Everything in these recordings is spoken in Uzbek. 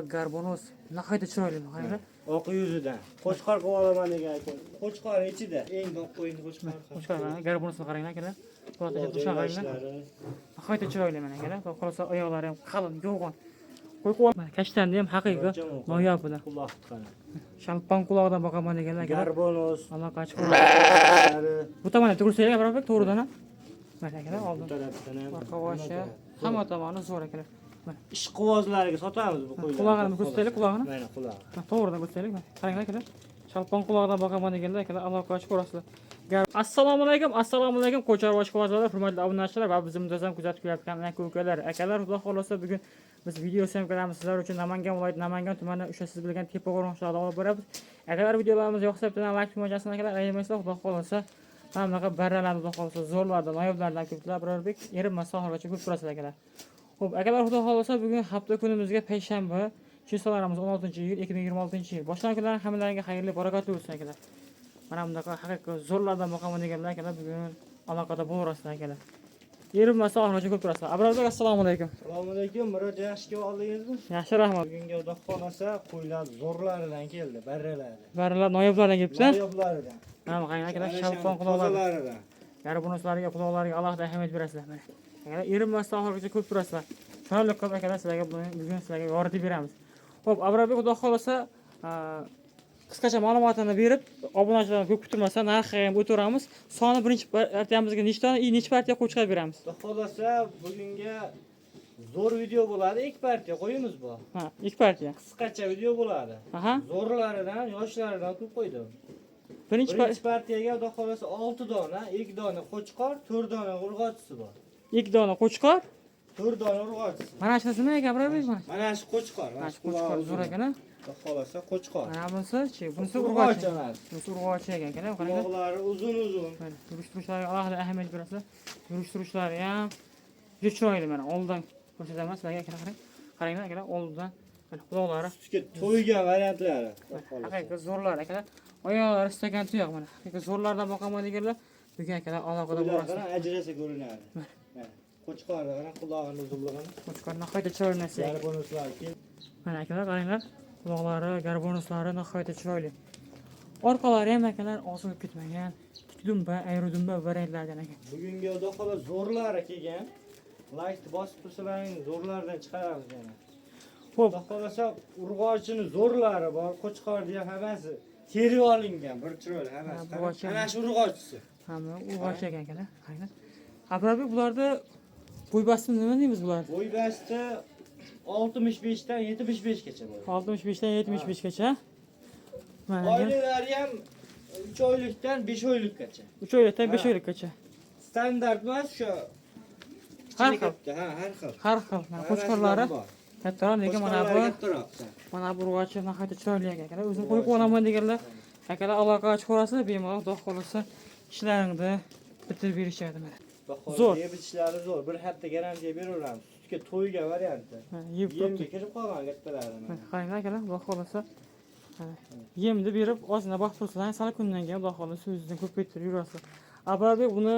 Горбонос nihoyatda chiroyli, qaranglar. Oq yuzidan. Qo'chqor qilib olaman degan ekan. Qo'chqor ichida. Eng oq qo'yni qo'chqor. Qo'chqor, mana горбонос ni qaranglar, akalar. Quloqda turishini qaranglar. Nihoyatda chiroyli mana, akalar. Xudo xohlasa, oyoqlari ham qalin, yo'g'on. Qo'y qo'y. Mana kashtanni ham haqiqiy noyob bular. Quloq qara. Shalpon qulog'idan boqaman deganlar, akalar. Горбонос. Aloqa chiqib. Bu tomondan tursak, biroq to'g'ridan ham. Mana, akalar, Bu oldin. tarafdan ham. Orqa boshi, hamma tomoni zo'r, akalar. Mana Ishqibozlarga sotamiz bu qo'ylarni. Qulog'ini ko'rsataylik, qulog'ini. Mana qulog'i. Mana to'g'ridan ko'rsataylik. Mana qaranglar, akalar. Shalpon qulog'idan boqaman deganlar, akalar, aloqa ochib ko'rasizlar. Assalomu alaykum, assalomu alaykum, qo'char ishqibozlar, hurmatli obunachilar va bizni muntazam kuzatib kelayotgan aka ukalar. Akalar, xudo xohlasa, bugun biz video qilamiz sizlar uchun Namangan viloyati, Namangan tumani, o'sha siz bilgan Tepaqo'rg'on qishlog'ida olib boramiz. Akalar, videolarimiz yoqsa, bittadan like tugmachasini, akalar, ayamaysizlar, xudo xohlasa. Mana bunaqa barralarni, xudo xohlasa, zo'rlardan, noyoblardan ko'plar Abrarbek erinmasdan oxirigacha ko'rib turasizlar, akalar. Xo'p, akalar, xudo xohlasa, bugun hafta kunimizga payshanba, число larimiz 16-iyul 2026-yil. Boshlangan kunlar hammalaringga xayrli, barakotli bo'lsin, akalar. Mana bunaqa haqiqiy zo'rlardan boqaman deganlar, akalar, bugun aloqada bo'laverasizlar, akalar. Erinmasdan oxirigacha ko'rib turasizlar. Abrarbek, assalomu alaykum. Assalomu alaykum. Murod, yaxshi kelib oldingizmi? Yaxshi, rahmat. Bugungi xudo xohlasa qo'ylar zo'rlaridan keldi, barralari. Barralar noyoblaridan kelibdi. Noyoblaridan. Mana qarang, akalar, shalpon quloqlar. Tozalaridan. Горбонос lariga, quloqlariga alohida ahamiyat berasizlar mana. Akalar, erinmasdan oxirigacha ko'rib turasizlar. Chiroyli qilib, akalar, sizlarga bugun sizlarga yoritib beramiz. Xo'p, Abrarbek, xudo xohlasa, qisqacha ma'lumotini berib, obunachilarni ko'p kuttirmasdan narxiga ham o'taveramiz. Soni birinchi partiyamizga nechta и necha partiya qo'chqor beramiz? Xudo xohlasa, bugungi zo'r video bo'ladi. Ikki partiya qo'yimiz bu. Ha, ikki partiya. Qisqacha video bo'ladi. Zo'rlaridan, yoshlaridan ko'p qo'ydim. Birinchi Birinchi partiyaga xudo xohlasa 6 dona, 2 dona qo'chqor, 4 dona urg'ochisi bor. Ikki dona qo'chqor. 4 dona urg'ochisi. Mana shunisi nima ekan, Abrarbek, mana? Mana shu qo'chqor, Mana shu qo'chqor zo'r ekan, a? Xudo xohlasa qo'chqor. Mana bunisi-chi? Bunisi Urg'ochi urg'ochi. Emas. Bunisi urg'ochi ekan, akalar, qaranglar. Quloqlari uzun uzun. Mana yurish turishlariga alohida ahamiyat berasizlar. Yurish turishlari ham juda chiroyli, mana oldidan ko'rsataman sizlarga, akalar, qarang. Qaranglar, akalar, oldidan mana quloqlari Sutga to'ygan variantlari. Xudo xohlasa. Haqiqiy zo'rlar, akalar. Oyoqlari stakan tuyoq mana. Haqiqiy zo'rlardan boqaman deganlar bugun, akalar, aloqada Qo'ylar bo'lasizlar. qara, ajrasa ko'rinadi. Mana qo'chqorni qara, qulog'ini uzunligini. Qo'chqor nihoyatda chiroyli narsa ekan. Горбонос lar keyin Mana, akalar, qaranglar. Quloqlari, горбонос lari nihoyatda chiroyli. Orqalari ham, akalar, osilib ketmagan. Tikdumba, ayridumba variantlardan ekan. Bugungi xudo xohlasa zo'rlari kelgan. Laykni bosib tursalaring, zo'rlardan chiqaramiz yana. Xo'p, Xudo xohlasa urg'ochini zo'rlari bor, qo'chqorni ham hammasi terib olingan, bir chiroyli hammasi. Ha, urg'ochi ham. Mana shu urg'ochisi. Hamma urg'ochi ekan, akalar. Qaranglar. Abrarbek, bularda bo'y bastini nima deymiz bularni? Bo'y basti 65 dan 75 gacha bo'ladi. 65 dan 75 gacha. Mana, aka. Oyliklari ham 3 oylikdan 5 oylikgacha. 3 oylikdan 5 Ha. oylikgacha. Standart emas shu. Har xil. Katta, ha, har xil. Har xil. Mana qo'chqorlari Bor. kattaroq, lekin mana bu Qo'chqorlari kattaroq. mana bu urg'ochi nihoyatda chiroyli ekan, akalar. O'zim qo'yib olaman deganlar, akalar, aloqa ochib ko'rasizlar, bemalol, xudo xohlasa, ishlaringni bitirib berishadi mana. Zo'r. Zo'r. Yeb ichishlari zo'r. Bir hafta garantiya beraveramiz. Sutga to'ygan varianti. Mana yeb Yemga turibdi. kirib qolgan kattalari. Mana qaranglar, akalar, xudo xohlasa, mana yemni berib, ozgina vaqt tursalar, sal kundan keyin, xudo xohlasa, o'zidan ko'paytirib yurasizlar. Abrarbek, buni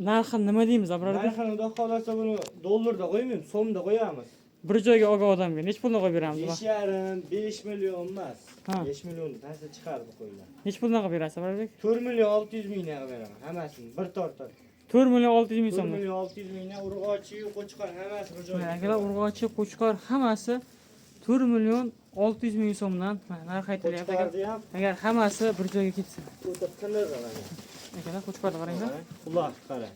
narxi nima deymiz, Abrarbek? Narxini xudo xohlasa buni dollarda qo'ymaymiz, so'mda qo'yamiz. Bir joyga olgan odamga necha puldan qo'yib beramiz? 5,5, 5 million emas. Ha. 5 million pastga chiqadi bu qo'ylar. Necha puldan qilib berasiz, Abrarbek? 4 million 600 mingdan qilib beraman hammasini bir tortib. 4 million 600 ming 4 so'mdan. Million 600 mingdan urg'ochi, qo'chqor hammasi bir joyga. Mana, akalar, urg'ochi, qo'chqor hammasi 4 million 600 ming so'mdan, mana narx aytilyapti, aka. Qo'chqorni ham Agar hammasi bir joyga ketsa. O'ta tiniq mana. Akalar, qo'chqorni qaranglar. Quloq qara.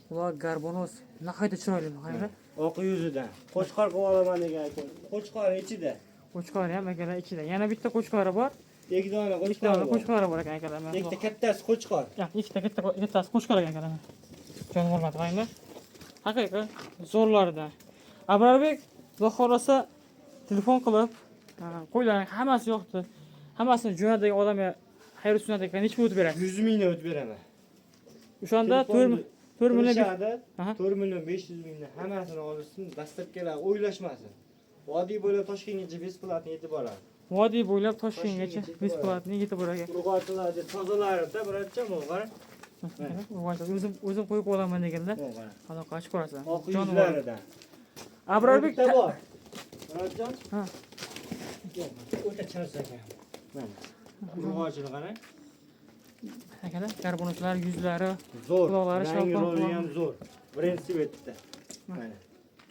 Quloq горбонос nihoyatda chiroyli, qaranglar. Oq yuzidan. Qo'chqor qilib olaman degan ekan. Qo'chqor ichida. Qo'chqori ham, akalar, ichida. Yana bitta qo'chqori bor. Ikki dona Ikkita qo'chqori bor. Qo'chqori bor ekan, akalar. Mana Ikkita kattasi qo'chqor. Ya, ikkita katta, kattasi qo'chqor ekan, akalar. Jonivorlar qaranglar. Haqiqiy zo'rlaridan. Abrarbek, xudo xohlasa, telefon qilib, qo'ylarning hammasi yo'qdi. Hammasini jo'natadigan odamga xayr sunnat ekan, necha pul o'tib berasiz? 100 mingdan o'tib beraman. O'shanda 4 4 million Qilishadi. Aha. 4 million 500 mingdan hammasini olishsin, доставка lar o'ylashmasin. Vodiy bo'ylab Toshkentgacha бесплатно yetib boradi. Vodiy bo'ylab Toshkentgacha Toshkentgacha yetib бесплатно yetib boradi. Urg'ochilarni tozalarida birodjon qara. O'zim qo'yib olaman deganlar Bu qara. aloqa ochib ko'rasizlar. Oq Jonivor. yuzlaridan. Abrarbek Bitta bor. Birodjon. Ha. Charsak ham. Mana. Urg'ochini qarang. Akalar, karbonatlar, yuzlari Zo'r. Quloqlari Rangi shalqon ro'yi quloq. ham zo'r. Birinchi betda. Mana.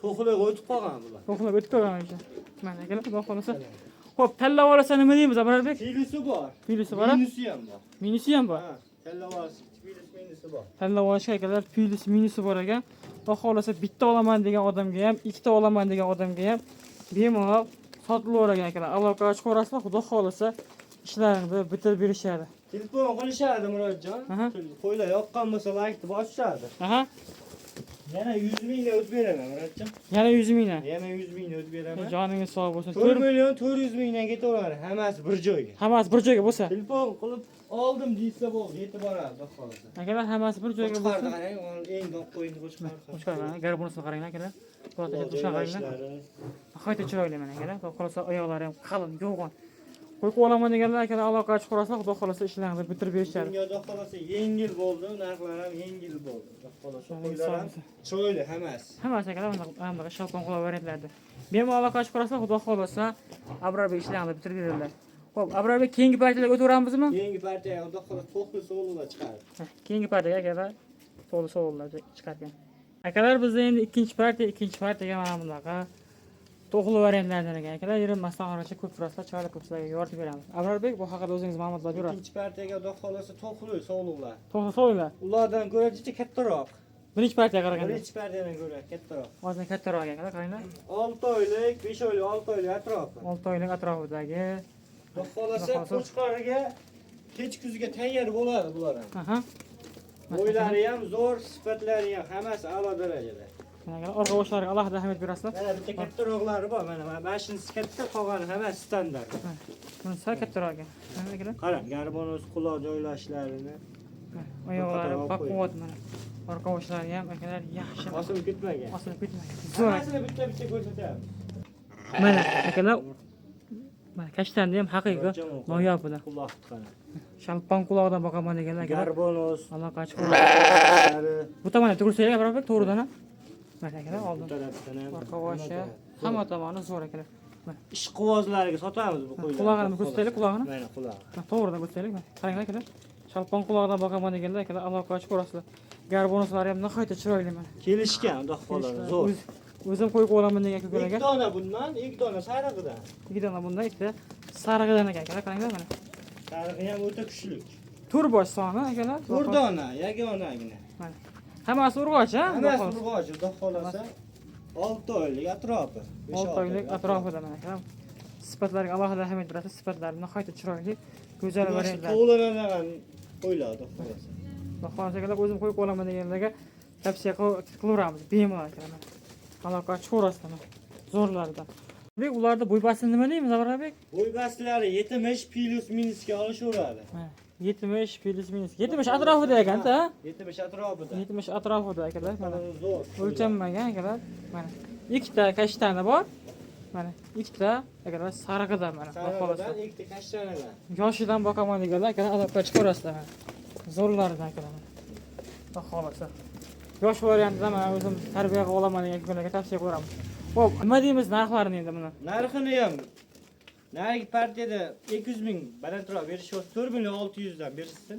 To'xliq o'tib qolgan bular. To'xtab o'tib qolgan o'sha. Mana akalar, xudo xohlasa. Xo'p, tanlab olsa nima deymiz, Abrarbek? Filusi bor. Filusi bor, a? Minusi ham bor. Minusi ham bor. Ha, tanlab olish filus minusi bor. Tanlab olishga akalar plyus minusi bor ekan. Xudo xohlasa bitta olaman degan odamga ham, ikkita olaman degan odamga ham bemalol sotilaver ekan akalar. Aloqaga chiqaverasizlar, xudo xohlasa ishlarini bitirib berishadi. Telefon qilishadi Murodjon. Aha. Qo'ylar yoqqan bo'lsa laykni bosishadi. Aha, Yana 100 mingdan o'tib beraman Murodjon. yana 100 mingdan. Yana 100 mingdan o'tib beraman. Joningiz sog' bo'lsin. 4 million 400 mingdan ketaveradi hammasi bir joyga. Hammasi bir joyga bo'lsa. Telefon qilib oldim deysa bo'ldi, yetib boradi xudo xohlasa. Akalar, hammasi bir joyga Qo'chqorni bo'lsa. qarang, eng do'q qo'yini qo'chqor. Qo'chqor, mana garbonisini qaranglar akalar. Quloqda qaranglar. Nihoyatda chiroyli mana akalar. Xudo xohlasa oyoqlari ham qalin, yo'g'on. Qo'yib olaman deganlar akalar aloqaga chiqaverasizlar, xudo xohlasa ishlarini bitirib berishadi. Dunyo xudo xohlasa yengil bo'ldi, narxlar ham yengil bo'ldi. Xudo xohlasa Joningiz qo'ylar sog' ham bo'lsin. chiroyli hammasi. Hammasi akalar bunaqa shalqon quloq variantlarda. Bemalol aloqaga chiqaverasizlar, xudo xohlasa Abrorbek ishlarini bitirib beradilar. Xo'p, Abrorbek keyingi partiyalarga o'taveramizmi? Keyingi partiyaga xudo xohlasa to'xli so'g'liqlar chiqadi. Heh, keyingi partiyaga akalar to'g'ri savollar chiqargan. Akalar bizda endi ikkinchi partiya, ikkinchi partiyaga mana bunaqa to'g'ri variantlardan ekan. Akalar erinmasdan oracha ko'p turasizlar, chiroyli qilib sizlarga yoritib beramiz. Abrorbek, bu haqida o'zingiz ma'lumotlar berasiz. Ikkinchi partiyaga xudo xohlasa to'xli so'g'liqlar. To'g'ri savollar. Ulardan ko'ra juda kattaroq. Birinchi partiyaga qaraganda Birinchi partiyadan ko'ra kattaroq. ozgina kattaroq akalar, qaranglar. 6 oylik, 5 oylik, 6 oylik atrofi. 6 oylik atrofidagi. Xudo xohlasa qo'chqoriga kech kuzga tayyor bo'ladi bular ham. Aha. Bo'ylari ham zo'r, sifatlari ham hammasi a'lo darajada. Mana akalar, orqa boshlariga alohida ahamiyat berasizlar. Mana bitta kattaroqlari bor, mana mana shunisi katta, qolgani hammasi standart. Buni sal kattaroq ekan. Mana akalar. Qarang, garbonuz quloq joylashlarini Oyoqlari baquvvat mana. Orqa boshlari ham akalar yaxshi. osilib ketmagan. Osilib ketmagan. Zo'r. Hammasini bitta-bitta ko'rsatamiz. Mana akalar, mana kashtanni ham haqiqiy noyob bular. Quloq qarang. Shalpon quloqdan boqaman deganlar akalar. Garbonuz Aloqa chiqaveradi. Bu tomondan tug'ilsa barobar to'g'ridan ham. Mana akalar Bu oldin. tarafdan ham. Orqa boshi, hamma tomoni zo'r akalar. Mana Ishqibozlarga sotamiz bu qo'ylarni. Qulog'ini ko'rsataylik, qulog'ini. Mana qulog'i. Mana to'g'ridan ko'rsataylik. Mana qaranglar akalar. Shalpon quloqdan boqaman deganlar akalar aloqa chiqaverasizlar. Garbonoslari ham nihoyatda chiroyli mana. Kelishgan, xudo xohlasa, zo'r. O'zim qo'yib olaman degan ko'kalarga. Ikki dona bundan, ikki dona sarig'idan. Ikki dona bundan, ikkita sarig'idan ekan akalar, qaranglar mana. Sarig'i ham o'ta kuchli. To'rt bosh soni akalar. To'rt dona, yagonagina. Mana. Hammasi urg'och, ha? Hammasi urg'och, xudo xohlasa. 6 oylik atrofi. Besh 6 oylik atrofida mana akalar. Sifatlariga alohida ahamiyat berasiz. Sifatlari nihoyatda chiroyli, go'zal variantlar. To'g'lanadigan qo'ylar, xudo xohlasa. Xudo xohlasa akalar o'zim qo'yib olaman deganlarga tavsiya qilaveramiz bemalol akalar. Mana. Aloqa chiqaverasizlar mana. Zo'rlaridan. Bek, ularni bo'y-bastini nima deymiz, Abrorbek? Bo'y bastlari 70 plus minusga olishaveradi. Mana 70 plus minus. 70 atrofida ekan-da. 70 atrofida. 70 atrofida akalar. Mana Zo'r. o'lchanmagan akalar. Mana ikkita kashtani bor. Mana ikkita akalar sarig'idan mana. Xudo xohlasa. Sarig'idan ikkita kashtanidan. Yoshidan boqaman deganlar akalar aloqa chiqaverasizlar mana. Zo'rlaridan akalar mana. Xudo xohlasa. Yosh variantida mana o'zim tarbiya qilib olaman degan kunlarga tavsiya qilaveramiz. Xo'p, nima deymiz narxlarini endi buni? Narxini ham narigi partiyada 200 ming balandroq berishyapti, 4 million 600 dan berishsin.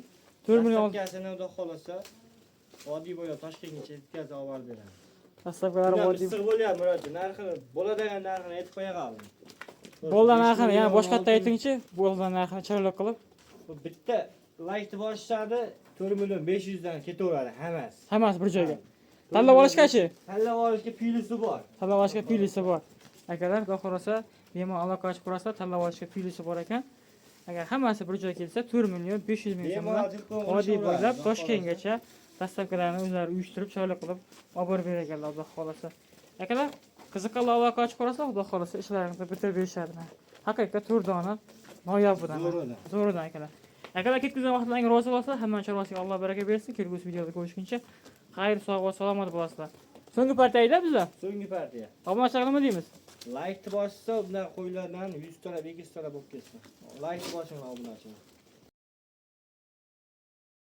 4 million Dastavkasini xudo xohlasa Vodiy bo'ylab Toshkentgacha yetkazib olib borib beramiz. Dastavkalari Juda vodiy. issiq bo'lyapti Murodjon, narxini bo'ladigan narxini aytib qo'ya qoldim. Bo'ldi narxini, yana boshqatdan aytingchi, bo'ldi narxini chiroyli qilib. Bu bitta laykni bosishadi, 4 million 500 dan ketaveradi hammasi. Hammasi bir joyga. Tanlab olishgachi? Tanlab olishga plyusi bor. Tanlab olishga plyusi bor. Akalar, xudo xohlasa, bemalol aloqa ochib ko'rasizlar, tanlab olishga plyusi bor ekan. Agar hammasi bir joyga kelsa, 4 million 500 ming so'mdan Bemalol telefon vodiy qilishaveradi, bo'ylab xudo Toshkentgacha dastavkalarni o'zlari uyushtirib, chiroyli qilib olib borib berar ekanlar, xudo xohlasa. Akalar, qiziqqanlar aloqa ochib ko'rasizlar, xudo xohlasa ishlaringizni bitirib berishadi. Haqiqatda to'rt dona noyob budan. Zo'ridan. Zo'ridan akalar. Akalar ketkazgan vaqtlaringizga rozi bo'lsizlar, hamma chorvasiga Alloh baraka bersin. Kelgusi videoda ko'rishguncha xayr, sog' va salomat bo'lasizlar. So'nggi partiyada bizlar. So'nggi partiya. Obunachilarga nima deymiz? Laykni bossa, bundan qo'ylardan 100 talab, 200 talab bo'lib ketsin. Laykni bosinglar obunachilar.